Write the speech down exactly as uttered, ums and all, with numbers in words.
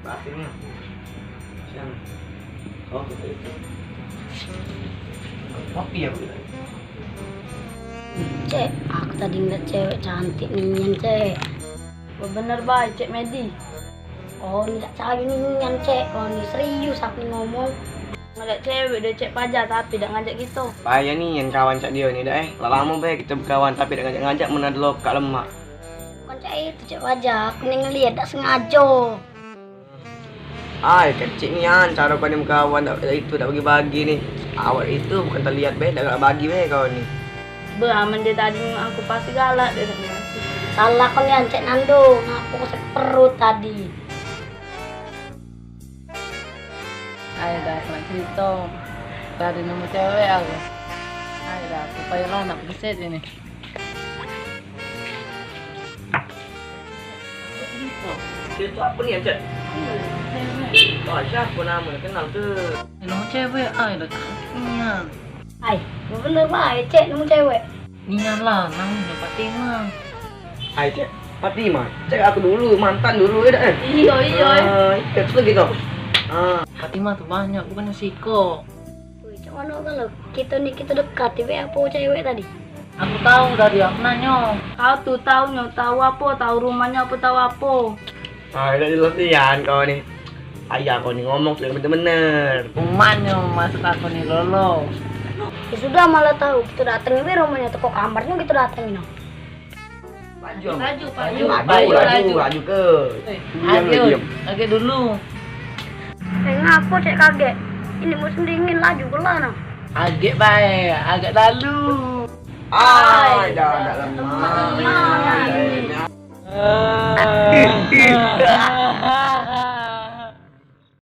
Berhasilnya. Siang. Oh, betul itu. Kopi ya, Bu? Cek, aku tadi ngeliat cewek cantik nian, Cek. Wah, bener bae, Cek Medi. Oh, ni dak cabe nian, Cek. Oh, ni serius aku ni ngomong. Ngajak cewek dio cek paja tapi dak ngajak kito. Payah nian kawan cak dio ni dak, eh. Lah lamo be kito bekawan tapi dak ngajak-ngajak men ado lokak lemak. Bukan cak itu, cek paja. Aku ni ngeliat dak sengajo. Ai, kecik nian caro kau ni bekawan dak, dak itu dak bagi-bagi ni. Awak itu bukan teliat be, dak galak bagi be kau ni. Be, amen dio tadi nengok aku pasti galak dio. Salah kau nian, Cek Nando. Ngapo kau sakit perut tadi? Ayo dah, aku nak cerita. Tadi nemu cewek aku. Ayo dah, aku payahlah nak beset ini. Cerita apa ni, Cek? Wah, siapa nama? Kenal ke? Nemu cewek, ayo dah. Nian. Ai, bener bae, Cek, nemu cewek. Nian lah, namonyo Fatimah. Ai, Cek, Fatimah. Cek aku dulu, mantan dulu, ya dak, eh? Iyo, iyo, eh. Ah, iyo, terus gitu. Ah. Fatimah tu banyak, bukan siko. Woi, cak mano kalu kito ni, kito dekati be apo cewek tadi? Aku tau tadi, aku nanyo. Kau tu taunyo, tau apo, tau rumahnyo apo, tau apo? Ah, dak jelas nian kau ni. Ayah kau ni ngomong sudah bener-bener. Rumahnyo maksud aku ni lolo. Ya sudah, malah tau. Kito datengi be rumahnyo, teko kamarnyo kito datengi no. Laju, laju, laju, laju, laju, laju ke. Eh, laju, laju. Agek dulu. Eh, ngapo cek kagek? Ini musim dingin, laju pula no. Agek bae, agek dalu. Ai, dah, dah lemak. Lemak.